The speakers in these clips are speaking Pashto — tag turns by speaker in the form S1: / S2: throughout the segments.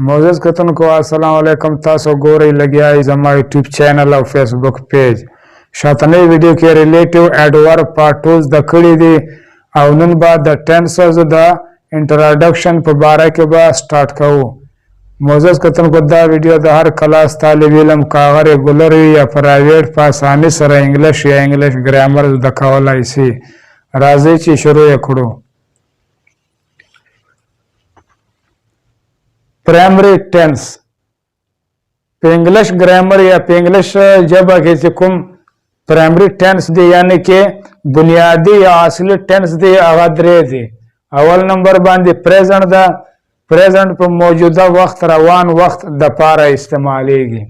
S1: معزز کتونکو، السلام علیکم. تاسو ګورئ لګیا یئ زما یوټیوب چینل او فیسبوک پیج. شاتنۍ ویډیو کې ریلیټیو اډورب پارټ 2 زده کړي دي او نن به د ټینسز د انټروډکشن په باره کې به سټارټ کوو. معزز کتونکو، دا ویډیو د هر کلاس طالب علم، که هغه ریګولر وي یا پرایویټ، په اسانۍ سره انګلیش یا انګلیش ګرامر زده کولای شي. راځئ چې شروع یې کړو. پرایمري ټینس په انګلیش ګرامر یا په انګلیش ژبه کې چې کوم پرایمري ټینس دی، یعنی کې بنیادی یا اصلي ټینس دی، هغه درې دی. اول نمبر باندې پریزنټ ده. پریزنټ په موجوده وخت، روان وخت د پاره استعمالیږي.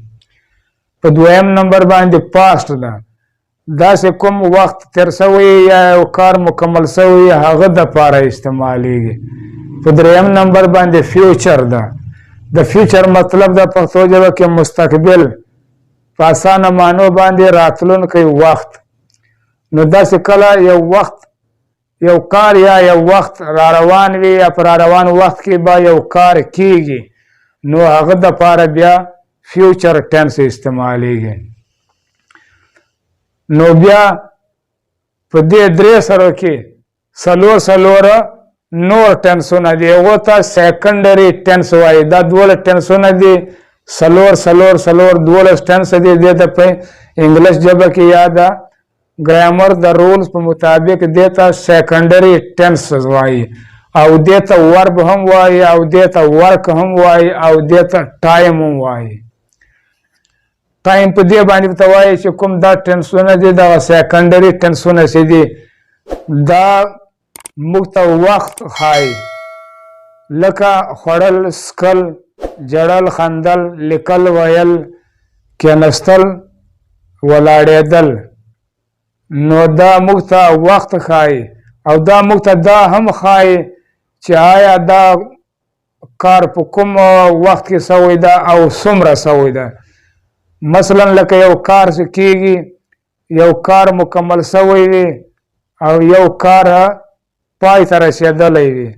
S1: په دویم نمبر باندې پاست ده. داسې کوم وخت تیر شوی یا یو کار مکمل شوی، هغه د پاره استعمالیږي. په دریم نمبر باندې فیوچر ده. د فیوچر مطلب د پښتو ژبه کې مستقبل، په اسانه معنو باندې راتلونکی وخت. نو داسې کله یو وخت یو کار یا یو وخت را روان وي یا په را روان وخت کې به یو کار کیږي، نو هغه د پاره بیا فیوچر ټینس استعمالیږي. نو بیا په دې درې سره کې څلور څلور نور ټینسونه دي، هغو ته سیکنډري ټینس وایي. دا 12 ټینسونه دي، څلور څلور څلور 12 ټینس دي. دې ته په انګلیش ژبه کې یا د ګرامر د رولز په مطابق دې ته سیکنډري ټینس وایي، او دې ته ورب هم وایي، او دې ته ورک هم وایي، او دې ته ټایم هم وایي. ټایم په دې باندې ته وایي چې کوم دا ټینسونه دي، دغه سیکنډري ټینسونه چې دي، دا موږ ته وخت ښایي، لکه خوړل، څکل، ژړل، خندل، لیکل، ویل، کېناستل، ولاړېدل. نو دا موږ ته وخت ښایي، او دا موږ ته دا هم ښایي چې آیا دا کار په کوم وخت کې سوی ده او څومره سوی ده. مثلا لکه یو کار چې کیږي، یو کار مکمل سوی وي او یو کار پای ته رسېدلی وي.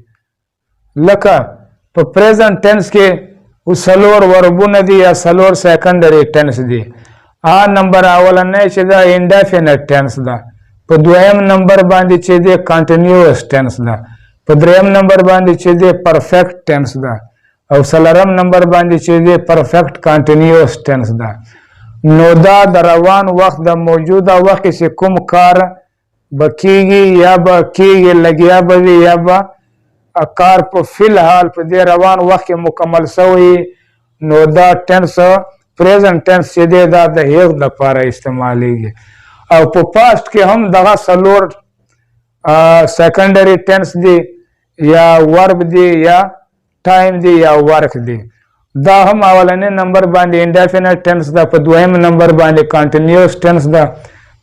S1: لکه په پریزنټ ټینس کې څلور وربونه دي یا څلور سیکنډري ټینس دي. آ نمبر اولنی چې ده انډیفینټ ټینس ده، په دویم نمبر باندې چې دی کانټینیوس ټینس ده، په دریم نمبر باندې چې دی پرفیکټ ټینس ده، او څلورم نمبر باندې چې دی پرفیکټ کانټینیوس ټینس ده. نو دا د روان وخت، د موجوده وخت کې چې کوم کار به کیږي یا به کیږي، لګیا به وي، یا به کار په فی الحال په دې روان وخت کې مکمل سوی، نو دا ټینس، پریزنټ ټینس چې دی، دا د هغ دپاره استعمالیږي. او په پاست کې هم دغه څلور سیکنډري ټینس دی، یا ورب دی، یا ټایم دی، یا ورک دی. دا هم اولنې نمبر باندې انډیفینټ ټینس ده، په دویم نمبر باندې کانټینیوس ټینس ده،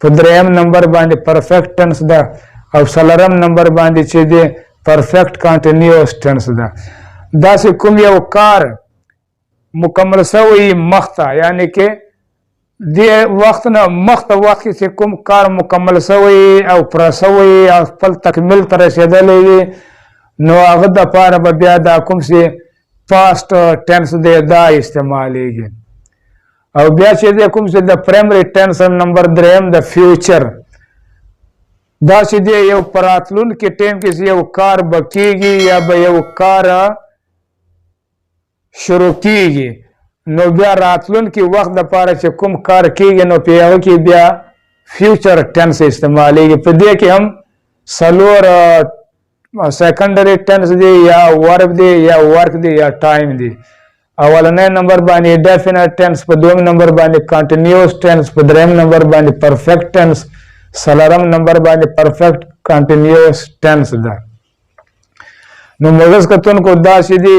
S1: په دریم نمبر باندې پرفیکټ ټینس ده، او څلورم نمبر باندې چې دی پرفیکټ کانټینیوس ټینس ده. داسې کوم یو کار مکمل سوی مخته، یعنی کې دې وخت نه مخته وخت کې چې کوم کار مکمل سوی او پوره سوی او خپل تکمیل ته رسېدلی وي، نو هغه دپاره به بیا دا کوم چې پاست ټینس دی دا استعمالیږي. او بیا چې دی کوم چې د پرایمري ټینس نمبر دریم د فیوچر، دا چې دی یو په راتلونکي ټایم کې چې یو کار به کیږي یا به یو کار شروع کیږي، نو بیا راتلونکي وخت دپاره چې کوم کار کیږي، نو په هغه کې بیا فیوچر ټینس استعمالیږي. په دې کې هم څلور سیکنډري ټینس دی، یا ورب دی، یا ورک دی، یا ټایم دی. اولنې نمبر باندې ډیفینټ ټینس، په دویم نمبر باندې کانټینیوس ټینس، په دریم نمبر باندې پرفیکټ ټینس، څلورم نمبر باندې پرفیکټ کانټینیوس ټینس ده. نو معزز کتونکو، داسې دي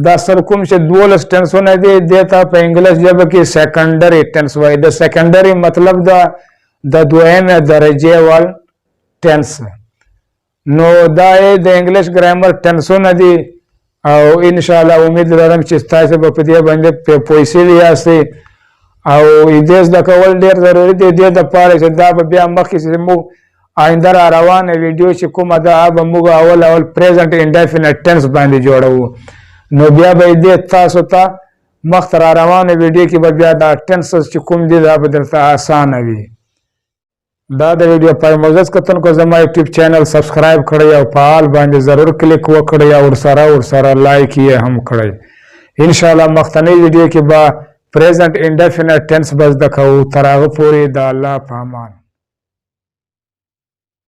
S1: دا سر کوم چې 12 ټینسونه دي، دې ته په انګلیس ژبه کې سیکنډري ټینس وایي. د سیکنډري مطلب دا د دویمې درجې وال ټینس. نو دا د انګلیش ګرامر ټینسونه دي، او ان شاء الله امید لرم چې تاسو به په دې باندې پوه شوي یاستئ. او دې زده کول ډېر ضروري دی، دې دپاره چې دا به بیا مخکې چې موږ آینده را روانه ویډیو چې کومه ده، به موږ اول اول پریزنټ انډیفینټ ټینس باندې جوړوو. نو بیا به دې تاسو ته مخته را روانه ویډیو کې به بیا دا tenses چې کوم دي، دا به درته اسانه وي. دا د ویډیو پای. معزز کتونکو، زما یوټیوب چینل subscribe کړئ او په all باندې ضرور کلیک وکړئ او ورسره لایک یې هم کړئ. ان شاء الله مختنۍ ویډیو کې به present indefinite tense به زده کوو. تر هغه پورې د الله په امان.